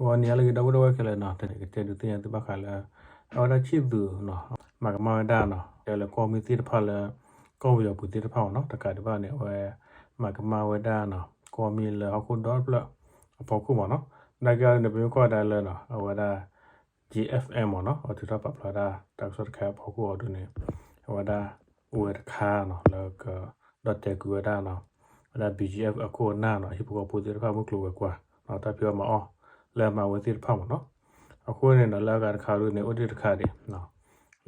ဂီၤနံၤဟါလၢအဂ့ၤ ဒီပုၢ်ဝဲၢ်ခဲလၢာ်နီၤ, တနံၤကတဲဒုးသ့ၣ်ညါသုဘၣ်ဃးလၢ အဝဲဒၣ်ဆံၣ်သူးနီၤ မၤကမၣ်ဝဲဒၣ်နီၤ တဲလၢကီၢ်မံၣ်သ့ၣ်တဖၣ်လၢ ကီၢ်ပယီၤပူၤသ့ၣ်တဖၣ်မ့ၢ်နီၤ, တကးဒံးဘၣ်န့ၣ် အဝဲမၤကမၣ်ဝဲဒၣ်နီၤ ကီၢ်မံၣ်လၢဟီၣ်ခိၣ်ဒီတဖျၢၣ်အဖီခိၣ်မ့ၢ်နီၤ, နာ်က့အီၤန့ၣ် ပမ့ၢ်ကွၢ်ဝဲဒၣ်လၢနီၤ အဝဲဒၣ် G F M မ့ၢ်နီၤ, အထုးထီၣ်ပာ်ဖျါဒၣ်တၢ်ကစီၣ်တခါအဖီခိၣ်အီၤဒုးန့ၣ် အဝဲဒၣ် အိၣ်ဝဲတခါနီၤ လၢကဒီၣ်တဲာ်ကွံာ်ဝဲဒၣ်နီၤ အဝဲဒၣ် B G F အခိၣ်အနၢ်နီၤ ဟံၣ်ဖိဃီဖိသ့ၣ်တဖၣ်မုၢ်ကျိၤဝဲၤကွာ်နီၤ တၢ်ဖံးအီၣ်မၤအီၣ် လၢအမၤဝဲသ့ၣ်တဖၣ်မ့ၢ်နီၤ, အဃိန့ၣ်နီၤ လၢအဂၤတခါဒုးန့ၣ် အိၣ်ဒံးတခါဒံး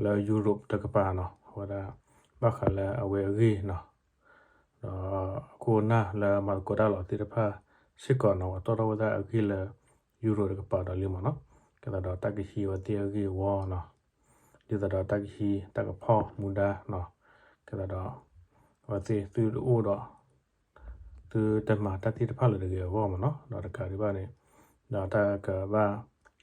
လၢ Europe တကပၤနီၤ အဝဲဒၣ် ဘၣ်ဃးလၢအဝဲအဂ့ၢ်နီၤ ဒီးအခိၣ်အနၢ်လၢမၤသကိးတၢ်လီၤသ့ၣ်တဖၣ်စ့ၢ်ကီးနီၤ ပှၤတီၣ်ထီၣ်ဝဲဒၣ်အဂ့ၢ်လၢ Europe တကပၤဒီးလံမ့ၢ်နီၤ, ကဲသးဒီးတၢ်ကဟံးအဝဲသ့ၣ်အဂ့ၢ်အဝီနီၤ, ဒ်သိးဒီးတၢ်ကဟံးတၢ်ကဖီၣ်မူဒါနီၤ, ကဲသးဒီး အဝဲသ့ၣ်သုတအိၣ်ဒီး သုတမၤတၢ်သ့ၣ်တဖၣ်လၢၤတဂ့ၤအဂီၢ်မ့ၢ်နီၤ, ဒီးတကးဒံးဘၣ်န့ၣ် ဒီးတၢ်ကဘၣ်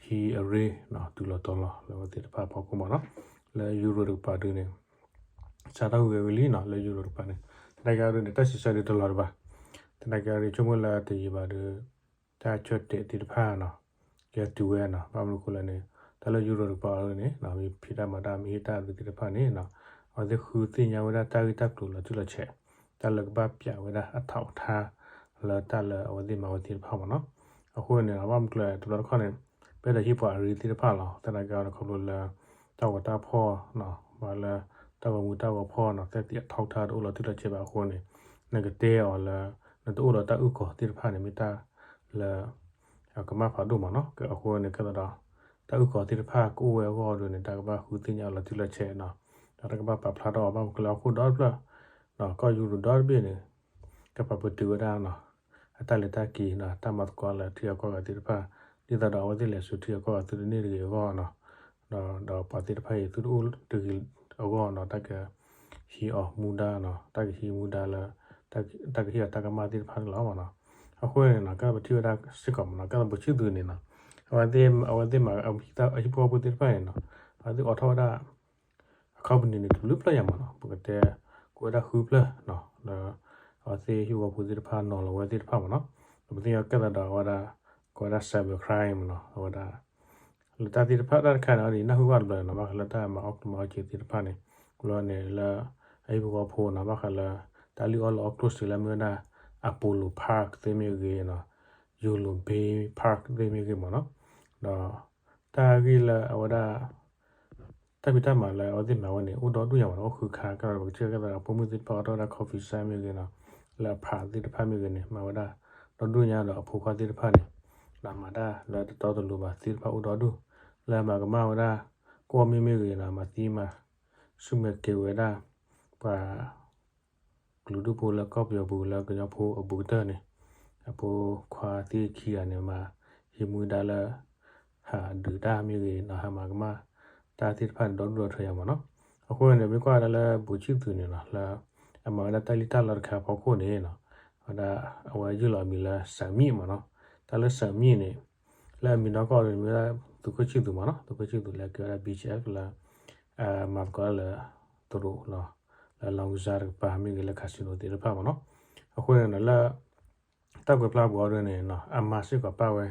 ဟံးအရ့နီၤ တုၤလီၤတီၤလီၤလၢအဝဲသ့ၣ်တဖၣ်အဖီခိၣ်မ့ၢ်နီၤ, လၢ Europe တကပၤဒုးန့ၣ် စးထီၣ်ဂုၤဂဲၤဝံၤလံနီၤ လၢ Europe တကပၤန့ၣ်, သနာ်က့အီၤဒုးန့ၣ် တၢ်စံးဆၢဒုးတလီၤတဘၣ်, သနာ်က့အီၤဒုး ဆိကမိၣ်လၢတယံာ်ဘၣ်ဒုး တၢ်ဆၢတဲာ်သ့ၣ်တဖၣ်နီၤ ကဲတုၤဝဲနီၤ, ဘၣ်မနုၤအဃိလဲၣ်န့ၣ် တၢ်လၢ Europe တကပၤအီၤဒုးန့ၣ် မ့ၢ်ဖံးတၢ်မၤတၢ်မ့ၢ်ဟ့ၣ်တၢ်အသုးသ့ၣ်တဖၣ်န့ၣ်နီၤ, အဝဲသ့ၣ်ဃုသ့ၣ်ညါဝဲဒၣ်တၢ်ဂ့ၢ်တၢ်ကျိၤလီၤတံၢ်လီၤဆဲး, တၢ်လၢကဘၣ်ပျးဝဲဒၣ်အထောက်အထား လၢတၢ်လၢအဝဲသ့ၣ်မၤဝဲသ့ၣ်တဖၣ်မ့ၢ်နီၤ, အဃိန့ၣ် ဘၣ်မနုၤကျဲတဘျီတခီၣ်န့ၣ် ပအဲၣ်ဒိးဟံးပှၤအရ့သ့ၣ်တဖၣ်လီၤ, သနာ်က့အီၤန့ၣ် ခီဖျိလၢ တၢ်ဂီၤတၢ်ဖီၣ်နီၤ ပှၤလၢ တၢ်ဂီၤမူတၢ်ဂီၤဖီၣ်နီၤ သ့ၣ်သ့ၣ်အထောက်အထားတအိၣ်လီၤတံၢ်လီၤဆဲးဘၣ်အဃိန့ၣ် နကတဲအီၤလၢ နတအိၣ်ဒီးတၢ်အုၣ်ကီၤသ့ၣ်တဖၣ်န့ၣ် မ့ၢ်တၢ်လၢ ကမၣ်ဖးဒိၣ်မ့ၢ်နီၤ, အဃိန့ၣ် ကဲသးဒီး တၢ်အုၣ်ကီၤသ့ၣ်တဖၣ်ကအိၣ်ဝဲအဂီၢ်ဒုးန့ၣ် တၢ်ကဘၣ်ဃုသ့ၣ်ညါအီၤလီၤတံၢ်လီၤဆဲးနီၤ, ဒီးတၢ်ကဘၣ်ပာ်ဖျါထီၣ်အီၤ ဘၣ်မနုၤကျဲလၢဟီၣ်ခိၣ်ဒီတဖျၢၣ် ကီၢ်ယူရိၤဒီတဘ့ၣ်န့ၣ် ကပာ်ပတုာ်ဝဲဒၣ်နီၤ အတၢ်လဲၤတၢ်က့ၤနီၤ တၢ်မၤသကိးလၢထံဂၤကီၢ်ဂၤသ့ၣ်တဖၣ် ဒ်သိးဒီးအဝဲသ့ၣ်လဲၤဆူထံဂၤကီၢ်ဂၤသုတန့ၢ်တဂ့ၤအဂီၢ်နီၤ, ဒီး ဒီးပှၤသ့ၣ်တဖၣ်အံၤ သုတအိၣ်တဂ့ၤအဂီၢ်နီၤ တၢ်ကဟံးအီၤမူဒါနီၤ တၢ်ကဟံးမူဒါလၢ တၢ်ကဟ့ၣ်အီၤတၢ်ကမၣ်သ့ၣ်တဖၣ်န့ၣ်လီၤမ့ၢ်နီၤ, အဃိန့ၣ်နီၤ ကဲသးပထံၣ်ဝဲဒၣ်စ့ၢ်ကီးမ့ၢ်နီၤ ကဲသးပူၤဆံၣ်သူးန့ၣ်နီၤ အဝဲသ့ၣ် အဝဲသ့ၣ်မၤအဟံၣ်ဖိဃီဖိသ့ၣ်တဖၣ်န့ၣ်နီၤ အဝဲသ့ၣ်အိးထီၣ်ဝဲဒၣ် အ company န့ၣ် တဘျုးဖျၢၣ်ညါမ့ၢ်နီၤ ပကတဲ ကအိၣ်ဝဲဒၣ်ဃုဖျၢၣ်နီၤ လၢ အဝဲသ့ၣ်ဟံၣ်ဖိဃီဖိသ့ၣ်တဖၣ်နီၤလီၤဝဲသ့ၣ်တဖၣ်မ့ၢ်နီၤ, ဒီးပသ့ၣ်ညါကဲသးဒီးအဝဲဒၣ် ကိးဝဲဒၣ် cyber crime မ့ၢ်နီၤ အဝဲဒၣ် လၢတၢ်သ့ၣ်တဖၣ်တၢ်တခါန့ၣ် အဒ်နၢ်ဟူဘၣ်တဘျီန့ၣ်နီၤ ဘၣ်ဃးလၢတၢ်မၤအီၣ်ကျိၣ်မၤအီၣ်စ့သ့ၣ်တဖၣ်န့ၣ် ကျိန့ၣ်လၢ အဟံၣ်ဖိဃီဖိနီၤ ဘၣ်ဃးလၢ တၢ်လုၢ်အီၣ်လၢအီၣ်ကျိၣ်စ့လၢမ့ၢ်ဝဲဒၣ် Apollo Park သ့ၣ်မ့ၢ်ဂ့ၤနီၤ Yolo Bay Park သ့ၣ်မ့ၢ်ဂ့ၤမ့ၢ်နီၤ, ဒီး တၢ်ဂ့ၢ်လၢအဝဲဒၣ် တၢ်ဖံးတၢ်မၤလၢအဝဲသ့ၣ်မၤဝဲန့ၣ် အိၣ်ဒီဒူၣ်ညါမ့ၢ်နီၤ အိၣ်ဃုခါ ကဲဒီးပကထံၣ်ကဲသးဒီး ဖိမုၣ်သ့ၣ်တဖၣ်အိးထီၣ်ဝဲဒၣ် coffee shop မ့ၢ်ဂ့ၤနီၤ လၢအဖးသ့ၣ်တဖၣ်မ့ၢ်ဂ့ၤန့ၣ် မၤဝဲဒၣ် ဒီဒူၣ်ညါဒီးအဖိခွါသ့ၣ်တဖၣ်န့ၣ် ဒီးမၤတၢ်လၢတတီတလိၤဘၣ်သ့ၣ်တဖၣ်အိၣ်ဒီဒူၣ် လၢအမၤကမၣ်ဝဲဒၣ် ကီၢ်မံၣ်မ့ၢ်ဂ့ၤနီၤ မၤသံမၤ ဆူၣ်မဲာ်ကဲၤဝဲဒၣ် ပှၤ ကလုာ်ဒူၣ်ဖိလၢကီၢ်ပယီၤပူၤလၢကညီဖိအဘူးကတၢၢ်န့ၣ် အဖိခွါသ့ၣ်ခံဂၤန့ၣ် မၤဟံးမူဒါလၢ ဟးဒုးတၢ်မ့ၢ်ဂ့ၤနီၤ ဟးမၤကမၣ်တၢ်သ့ၣ်တဖၣ်န့ၣ် ဒီဒူၣ်ဒီထၢယါမ့ၢ်နီၤ. အဃိန့ၣ် မ့ၢ်ကွၢ်ဝဲဒၣ်လၢ ဘူးဆံၣ်သူးန့ၣ်နီၤ လၢအမၤဝဲဒၣ်တၢ်လံၣ်တၢ်လီတခါအဖီခိၣ်န့ၣ်နီၤ အဝဲဒၣ် အဝဲယုၢ်လီၤအမံၤလၢ စၢၤမံၣ်မ့ၢ်နီၤ. တၢ်လၢစၢၤမံၣ်န့ၣ် လၢအမံၤနီၢ်ကီၢ်န့ၣ် မ့ၢ်ဝဲဒၣ် သုးခိၣ်ဆံၣ်သူးမ့ၢ်နီၤ, သုးခိၣ်ဆံၣ်သူးလၢကဲဝဲဒၣ် BGF လၢ မၤသကိးလၢ တရူးနီၤ လၢ လောင်းကစား တကပၤမ့ၢ်ဂ့ၤ လၢ casino သ့ၣ်တဖၣ်မ့ၢ်နီၤ. အဃိန့ၣ်နီၤ လၢ တၢ်ကွဲးဖျါပူၤအီၤဒ်န့ၣ်နီၤ အမါစ့ၢ်ကီးပၣ်ဝဲ,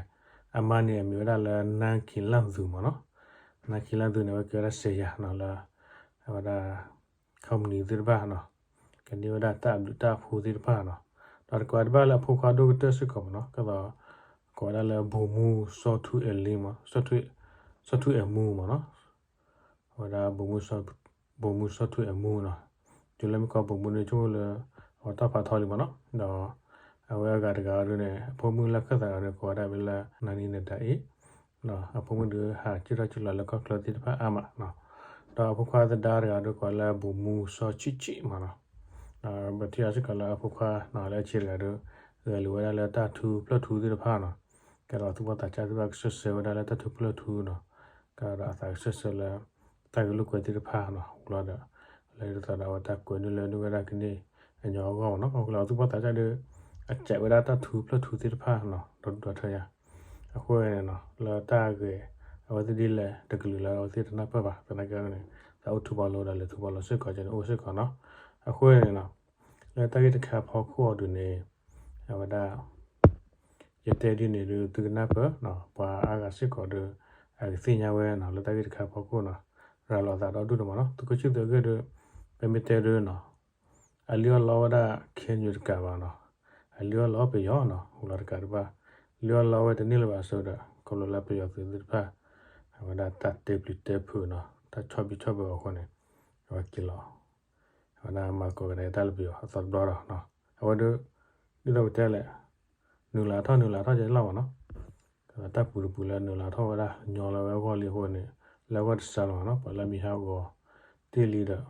အမါန့ၣ်အမံၤဝဲဒၣ်လၢ နါခ့ၤလၣ်သူးမ့ၢ်နီၤ. နါခ့ၤလၣ်သူးန့ၣ် အဝဲကဲဝဲဒၣ်စဲးယၤနီၤ လၢ အဝဲဒၣ် company သ့ၣ်တဖၣ်နီၤ ကန့ၢ်ဝဲဒၣ်တၢ်အဘျုးတၢ်အဖှိၣ်သ့ၣ်တဖၣ်နီၤ. ဒီးတကးဒံးဘၣ်လၢအဖိခွါဒိၣ်ကတၢၢ်စ့ၢ်ကီးမ့ၢ်နီၤ ကဲသိး ကိးဝဲဒၣ်လၢ ဗိုလ်မှူး စီၤထူအဲၣ်လံမ့ၢ် စီၤထူအဲၣ်မူမ့ၢ်နီၤ. အဝဲဒၣ် ဗိုလ်မှူး စီၤထူအဲၣ်မူနီၤ. တုၤလၢမ့ၢ်ကီး ဗိုလ်မှူး န့ၣ် ဆိကမိၣ်လၢ အဝဲတၢ်ဖးထီလံမ့ၢ်နီၤ. ဒီး အဝဲအဂၤတဂၤအီၤဒ်န့ၣ် အဖိမုၣ်လၢခၢၣ်သးအီၤဒ်န့ၣ် ကိးဝဲဒၣ်ဝဲလၢ နါနံၤနဒါအ့ၣ် အဖိမုၣ်ဒုးဟးစံၣ်ထီၣ်စံၣ်လီၤလၢကီၢ်ချၢသ့ၣ်တဖၣ်အါမးနီၤ. ဒီးအဖိခွါသဒါတဂၤဒုးကိးလၢ ဗိုလ်မှူး စီၤဆံးဆံးမ့ၢ်နီၤ. ဒီးပထံၣ်အီၤစ့ၢ်ကီးလၢအဖိခွါနီၤ လၢအဆံးတဂၤဒုး ဂဲၤလိာ်ဝဲဒၣ်လၢတၢ်ထူဖျၢၣ်ထူသ့ၣ်တဖၣ်နီၤ. ကဲဒီးသူၣ်ဘီၣ်သးစၢ်သ့ၣ်တဖၣ်ကစၢၢ်ဆၢဝဲဒၣ်လၢတၢ်ထူဖျၢၣ်ထူနီၤ. ကဲဒီးအသးကစၢၢ်ဆၢလၢ တၢ်ဂဲၤလိာ်ကွဲသ့ၣ်တဖၣ်နီၤ လီၤဒီး လၢဒ်သိးဒီးအဝဲတၢ်ကွဲးန့ၢ်လၢဒုၣ်ဝဲဒၣ်ကန့ၢ်အညီအဂီၢ်မ့ၢ်နီၤ. အဃိလၢအသူၣ်ဘီၣ်သးစၢ်ဒုး အစဲးဝဲဒၣ်တၢ်ထူဖျၢၣ်ထူသ့ၣ်တဖၣ်နီၤ ဒီဒူၣ်ဒီထၢယါ. အဃိန့ၣ်နီၤ လၢတၢ်ဂဲၤ အဝဲသ့ၣ်ဒ်လဲၣ်တကလုာ်လၢအဝဲသ့ၣ်တနၢ်ပၢၢ်ဘၣ် သနာ်က့န့ၣ် သးအိၣ်ထူဘၣ်လိာ်ဒီးလဲၤထူဘၣ်လိာ်စ့ၢ်ကီးကန့ၣ်အိၣ်စ့ၢ်ကီးနီၤ. အဃိန့ၣ်နီၤ လၢတၢ်ဂ့ၢ်တခါအဖီခိၣ်အီၤဒုးန့ၣ် အဝဲဒၣ် ယတဲဒ်န့ၣ်ဒုးသုကနၢ်ပၢၢ်နီၤ ပှၤအါ အစ့ၢ်ကီးဒီး အကသ့ၣ်ညါဝဲနီၤ လၢတၢ်ဂ့ၢ်တခါအဖီခိၣ်နီၤ ရၤလီၤအသးဒီဒူၣ်န့ၣ်မ့ၢ်နီၤ သုးခိၣ်ဆံၣ်သူးအဂ့ၢ်ဒီး ပမ့ၢ်တဲဒုးနီၤ အလုၢ်အီၣ်လီအီၣ်ဝဲဒၣ် KNU တကးဘၣ်နီၤ အလုၢ်အီၣ်လီအီၣ်ပယီၤနီၤ ဟူလီၤတကးတဘၣ် လုၢ်အီၣ်လီအီၣ်ဝဲတန့ၢ်လၢၤဘၣ်အဃိဒီး ခီဖျိလၢပယီၤသုးသ့ၣ်တဖၣ် အဝဲဒၣ်တၢ်တဲပျံၤတဲဖုးနီၤ တၢ်ဆီၣ်ဘံၣ်ဆီၣ်ဘၢအဃိန့ၣ် အဝဲက့ၤလီၤ အဝဲဒၣ်မၤသကိးကဒါက့ၤတၢ်လၢပယီၤအသီတဘျီဒီး အဝဲဒၣ် ဒ်သိးပတဲလဲၣ် နုာ်လီၤထီၣ်နုာ်လီၤထီၣ်ကဲလီၤမ့ၢ်နီၤ တၢ်ပူၤတပူၤလၢနုာ်လီၤထီၣ်ဝဲဒၣ် ညီလီၤဝဲအဂီၢ်လံအဃိန့ၣ် လၢအဂီၢ်တစှၤလီၤမ့ၢ်နီၤ ပှၤလၢမံဟးဂီၤတ့ၢ်လံဒီး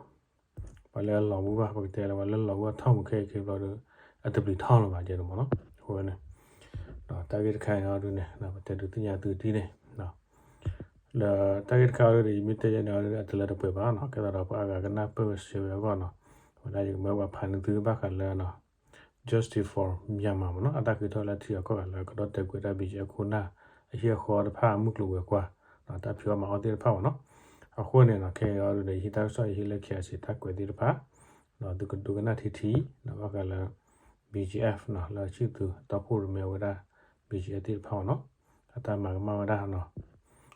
ပှၤလၢအလီၤမူဘၣ် ပကတဲလၢပှၤလၢလီၤမူဘၣ်ထီၣ်မူခဲအံၤခဲဘျီဒီး အတပျံၤထီၣ်လၢၤဘၣ်ကဲန့ၣ်မ့ၢ်နီၤ အဃိန့ၣ် ဒီးတၢ်ဂ့ၢ်တခါအံၤအီၤဒုန့ၣ် ပတဲဒုးသ့ၣ်ညါသုဒ်န့ၣ် ဒီးတၢ်ဂ့ၢ်တခါအံၤဒီး ယမ့ၢ်တဲယဲန့ၣ်အီၤဒီး အတလၢတပှဲၤဘၣ်နီၤ ကဲသးဒီးပှၤအဂၤကနၣ်ပၢၢ်ဝဲစှၤဝဲအဂီၢ်နီၤ အဝဲဒၣ်ယကမၢပှၤဖးန့ၢ်သုဘၣ်ဃးလၢ Justice for Myanmar မ့ၢ်နီၤ အတၢ်ဃ့ထီၣ်လၢထံဂၤကီၢ်ဂၤလၢကဒီၣ်တဲာ်ကွံာ်ဝဲဒၣ် BGF ခိၣ်နၢ်အဟံၣ်အဃီတဖၣ်အမုၢ်ကျိၤဝဲၤကွာ် ဒီးတၢ်ဖံးအီၣ်မၤအီၣ်သ့ၣ်တဖၣ်မ့ၢ်နီၤ အဃိန့ၣ်နီၤ ခဲအံၤအီၤဒီး ယဟံးတၢ်ကစီၣ်ယဟံးလၢ KIC တၢ်ကွဲးသ့ၣ်တဖၣ် ဒီးသုကဒိကနၣ်ထံထံ ဒီးဘၣ်ဃးလၢ BGF နီၤ လၢဆံၣ်သူးတီခိၣ်ရိၣ်မဲဝဲဒၣ် BGF သ့ၣ်တဖၣ်မ့ၢ်နီၤ အတၢ်မၤကမၣ်ဝဲဒၣ်နီၤ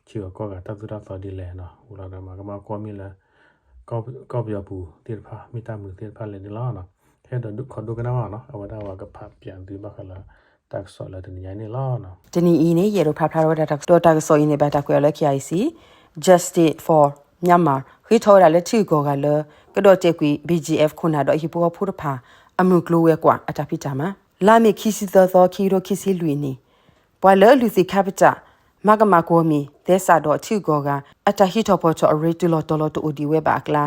ထံဂၤကီၢ်ဂၤတၢ်သိၣ်တၢ်သီဒ်လဲၣ်နီၤ ဝံၤလီၤဒီးမၤကမၣ်ကွီၢ်မ့ၢ်လၢ ကီၢ်ပယီၤပူၤသ့ၣ်တဖၣ် မ့ၢ်တၢ်မနုၤသ့ၣ်တဖၣ်လဲၣ်န့ၣ်လီၤ. ဟဲဒီးဒုးခိးဒိကနၣ်ဘၣ်နီၤ အဝဲဒၣ်ပှၤကဖးပၠးသုဘၣ်ဃးလၢ တၢ်ကစီၣ်လၢတနံၤညါန့ၣ်လီၤ. တနံၤအံၤန့ၣ် ယအဲၣ်ဒိးဖးဖျါထီၣ်ဝဲဒၣ်တၢ်ကစီၣ် တၢ်ကစီၣ်အံၤန့ၣ် ဘၣ်တၢ်ကွဲးအီၤလၢ KIC Justice for Myanmar ဃ့ထီၣ်ဝဲဒၣ်လၢထံဂၤကီၢ်ဂၤလၢ ကဒီးတဲာ်ကွံာ် BGF ခိၣ်နၢ်ဒီးအဟံၣ်ဖိဃီဖိတဖၣ် အမုၢ်ကျိၤဝဲၤကွာ်အတၢ်ဖံးတၢ်မၤ လါမ့ၤခံဆံသၢသီ ခံကထိခံဆံလွံၢ်နံၣ် ပှၤလၢအလုၢ်သ့ၣ်ခါပတာ် မၤကမၣ်ကွီၢ်မ့ၢ်သဲစးဒီးထံဂၤကီၢ်ဂၤ အတၢ်ဟံးထီၣ်ဖီၣ်ထီၣ်အရ့ တုၤလီၤတီၤလီၤတအိၣ်ဒံးဝဲဘၣ်အကျါ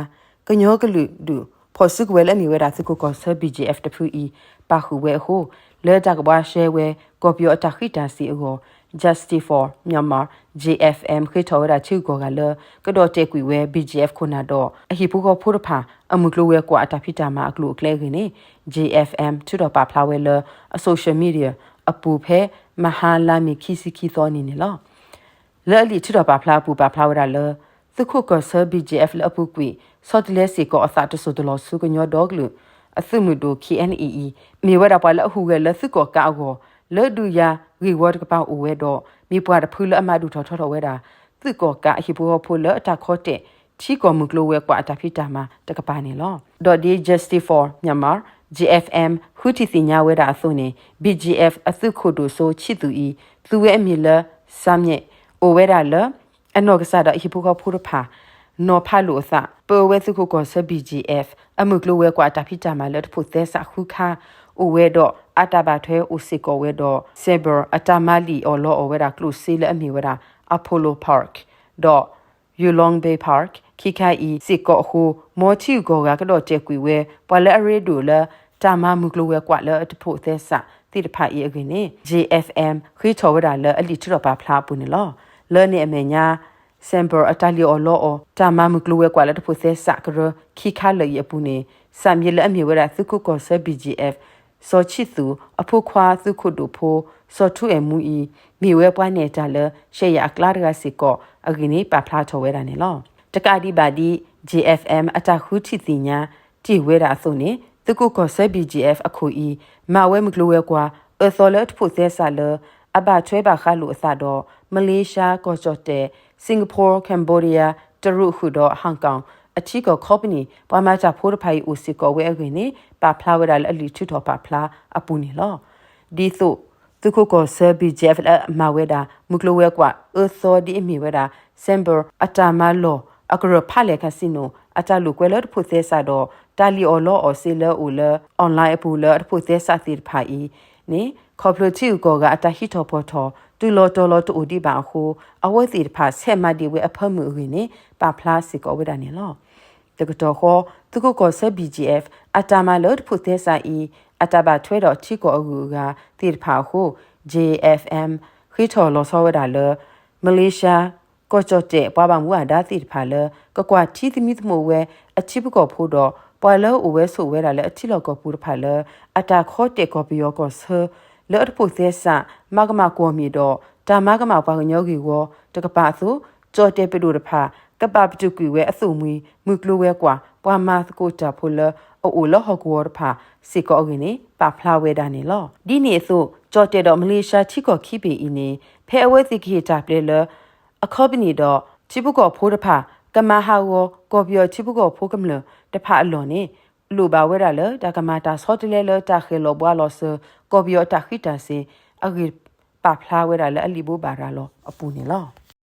ကညီကလုာ်ဒူၣ် ဖီၣ်စုကဝဲၤလၢအမ့ၢ်ဝဲဒၣ်သုးခိၣ်ကီၢ်ဆၢ BGF တဖုအံၤ ပာ်ဃုာ်ဝဲအဃိ လၢတၢ်ကဘှါရှဲဝဲ ကီၢ်ပယီၤအတၢ်ဃံးတၢ်စ့ၤအဂီၢ် Justice for Myanmar JFM ဃ့ထီၣ်ဝဲဒၣ်ထံဂၤကီၢ်ဂၤလၢ ကဒီးတဲာ်ကွံာ်ဝဲ BGF ခိၣ်နၢ်ဒီး အဟံၣ်ဖိဃီဖိတဖၣ် အမုၢ်ကျိၤဝဲၤကွာ်အတၢ်ဖံးတၢ်မၤအကျိၤအကျဲအဂ့ၢ်န့ၣ် JFM ထုးထီၣ်ပာ်ဖျါဝဲလၢ အ social media အပူၤဖဲ မဟါလါမ့ၤခံဆံခံသီနံၤန့ၣ်လီၤ. လၢအလံာ်ထုးထီၣ်ပာ်ဖျါအပူၤပာ်ဖျါဝဲဒၣ်လၢ သုးခိၣ်ကီၢ်ဆၢ BGF လၢအပူၤကွံာ် ဆီတလဲစ့ၢ်ကီးအသးတစိၢ်တလီၢ်ဆူကညီဒီကလုာ်အသုးမုၢ်ဒိၣ် KNA အံၤ မ့ၢ်ဝဲဒၣ်ပှၤလၢအဟူးဂဲၤလၢသုးကီၣ်ကးအဂီၢ် လၢဒုးယၤဂ့ၢ်ဝီတကပၤအိၣ်ဝဲဒီး မ့ၢ်ပှၤတဖုလၢအမၤဒုၣ်ထီၣ်ထီထီၣ်ဝဲဒၣ် သုးကီၣ်ကးအဟံၣ်ဖိဃီဖိလၢအတၢ်ခီတဲာ် ထံကီၢ်မုၢ်ကျိၤဝဲၤကွာ်အတၢ်ဖံးတၢ်မၤတကပၤန့ၣ်လီၤ. ဒီးဒ် Justice for Myanmar JFM ဃုထံၣ်သ့ၣ်ညါဝဲဒၣ်အသိးန့ၣ် BGF အသုးခိၣ်ဒိၣ်စိဆံၣ်သူးအံၤ သူဝဲအမံၤလၢ စၢ်မၠဲး အိၣ်ဝဲဒၣ်လၢ အနီၢ်ကစၢ်ဒီးအဟံၣ်ဖိဃီဖိတဖၣ် နီၤဖးလိာ်အသး ပၢဝဲသုးခိၣ်ကီၢ်ဆၢ BGF အမုၢ်ကျိၤဝဲၤကွာ်အတၢ်ဖံးတၢ်မၤလၢတဖိးသဲစးဃုခါ အိၣ်ဝဲဒီး အတၢ်ဘၣ်ထွဲအိၣ်စ့ၢ်ကီးဝဲဒီး Saiber အတၢ်မၤလံာ်အီၣ်လီအီၣ်ဝဲဒၣ်ကျိၣ်စ့လၢအမ့ၢ်ဝဲဒၣ် Apollo Park ဒီး Yulong Bay Park ခံခါအံၤစ့ၢ်ကီးအဃိ မ်ထံဂၤကီၢ်ဂၤကဒီးတဲာ်ကွံာ်ဝဲ ပှၤလၢအရ့ဒိၣ်လၢ တၢ်မၤမုၢ်ကျိၤဝဲၤကွာ်လၢတဖိးသဲစးသ့ၣ်တဖၣ်အံၤအဂ့ၢ်န့ၣ် JFM ဃ့ထီၣ်ဝဲဒၣ်လၢအလံာ်ထုးထီၣ်ပာ်ဖျါအပူၤန့ၣ်လီၤ. လၢန့ၣ်အမဲာ်ညါ Saiber အတၢ်လံာ်အီၣ်လီအီၣ် တၢ်မၤမုၢ်ကျိၤဝဲၤကွာ်လၢတဖိးသဲစးကရၢခံခါလၢာ်အံၤအပူၤန့ၣ် စၢ်မၠဲးလၢအမ့ၢ်ဝဲဒၣ်သုးခိၣ်ကီၢ်ဆၢ BGF စီၤဆံၣ်သူး အဖိခွါသုးခိၣ်ဒိၣ်ဖိ စီၤထူအဲၣ်မူအံၤ မ့ၢ်ဝဲပှၤနဲၣ်တၢ်လၢ ရှဲးယၤအကျါတဂၤစ့ၢ်ကီးအဂ့ၢ်န့ၣ် ပာ်ဖျါထီၣ်ဝဲဒၣ်န့ၣ်လီၤ. တကးဒံးဘၣ်ဒ် JFM အတၢ်ဃုထံၣ်သ့ၣ်ညါတ့ၢ်ဝဲဒၣ်အသိးန့ၣ် သုးခိၣ်ကီၢ်ဆၢ BGF အခိၣ်အံၤ မၤဝဲမုၢ်ကျိၤဝဲၤကွာ် အၢသီလၢတဖိးသဲစးလၢ အဘၣ်ထွဲဘၣ်ဃးလိာ်အသးဒီး မလ့ၡါ ကီၢ်ကၠီၣ်တဲၣ် Singapore Cambodia တရူးဃုာ်ဒီး Hong Kong အထံကီၢ်ခီပနံၣ် ပှၤမၤတၢ်ဖိတဖၣ်အံၤအိၣ်စ့ၢ်ကီးဝဲအဂ့ၢ်န့ၣ် ပာ်ဖျါဝဲဒၣ်လၢအလံာ်ထုးထီၣ်ပာ်ဖျါအပူၤန့ၣ်လီၤ. ဒ်သိး သုးခိၣ်ကီၢ်ဆၢ BGF လၢအမၤဝဲဒၣ် မုၢ်ကျိၤဝဲၤကွာ်အၢသီဒ်အမ့ၢ်ဝဲဒၣ် Saiber အတၢ်မၤလီၢ်အကရၢၢ်ဖးလဲၢ် casino အတၢ်လိာ်ကွဲလၢတဖိးသဲစးဒီး တၢ်လံာ်အီၣ်လီအီၣ်စ့လၢအအိၣ်လၢ online အပူၤလၢအတဖိးသဲစးသ့ၣ်တဖၣ်အံၤန့ၣ် ခီဖျိထံဂၤကီၢ်ဂၤအတၢ်ဟံးထီၣ်ဖီၣ်ထီၣ် တုၤလီၤတီၤလီၤတအိၣ်ဒံးဘၣ်အဃိ အဝဲသ့ၣ်တဖၣ်ဆဲးမၤဒံးဝဲအဖၢမုၢ်အဂ့ၢ်န့ၣ် ပာ်ဖျါစ့ၢ်ကီးဝဲဒၣ်န့ၣ်လီၤ. တကတီၢ်ဃီ သုးခိၣ်ကီၢ်ဆၢ BGF အတၢ်မၤလၢတဖိးသဲစးအံၤ အတၢ်ဘၣ်ထွဲဒီးထံကီၢ်အဂုၤအဂၤသ့ၣ်တဖၣ်အဃိ JFM ဃ့ထီၣ်လီၤဆီဝဲဒၣ်လၢ မလ့ၡါ ကီၢ်ကၠီၣ်တဲၣ် ပှၤဘၣ်မူဘၣ်ဒါသ့ၣ်တဖၣ်လၢ ကကွၢ်ထံသမံသမိးဝဲအထံပကီၢ်ဖိဒီး ပှၤလၢအအိၣ်ဝဲဆိးဝဲဒၣ်လၢအထံလီၢ်ကီၢ်ပူၤတဖၣ်လၢ အတၢ်ခီတဲာ်ကီၢ်ပယီၤကီၢ်ဆၢ လၢအတဖိးသဲစး မၤကမၣ်ကွီၢ်မ့ၢ်ဒီး တၢ်မၤကမၣ်ပှၤကညီဂ့ၢ်ဝီတကပၤအသိး ကၠီၣ်တဲၣ်ပဒိၣ်တဖၣ် ကဘၣ်ပတုာ်ကွံာ်ဝဲအသိၣ်မှံၤ မုၢ်ကျိၤဝဲၤကွာ် ပှၤမၤသကိးတၢ်ဖိလၢအအိၣ်လၢဟီၣ်ကဝီၤတဖၣ်စ့ၢ်ကီးအဂ့ၢ်န့ၣ် ပာ်ဖျါဝဲဒၣ်န့ၣ်လီၤ. ဒ်န့ၣ်အသိး ကၠီၣ်တဲၣ်ဒီးမလ့ၡါထံကီၢ်ခံဘ့ၣ်အံၤန့ၣ် ဖဲအဝဲသ့ၣ်ကဟ့ၣ်တၢ်ပျဲလၢ အခီပနံၣ်ဒီး ထံဖိကီၢ်ဖိတဖၣ် ကမၤဟးဂီၤ ကီၢ်ပယီၤထံဖိကီၢ်ဖိကမျၢၢ်တဖၣ်အလီၢ်န့ၣ် လိၣ်ဘၣ်ဝဲဒၣ်လၢ တၢ်ကမၤတၢ်ဆီတလဲလၢ တၢ်ဃဲၤလီၤဘှါလီၤစၢၤ ကီၢ်ပယီၤအတၢ်ဃံးတၢ်စ့ၤ အဂ့ၢ်ပာ်ဖျါဝဲဒၣ်လၢ အလံာ်ဘိးဘၣ်ရၤလီၤအပူၤန့ၣ်လီၤ.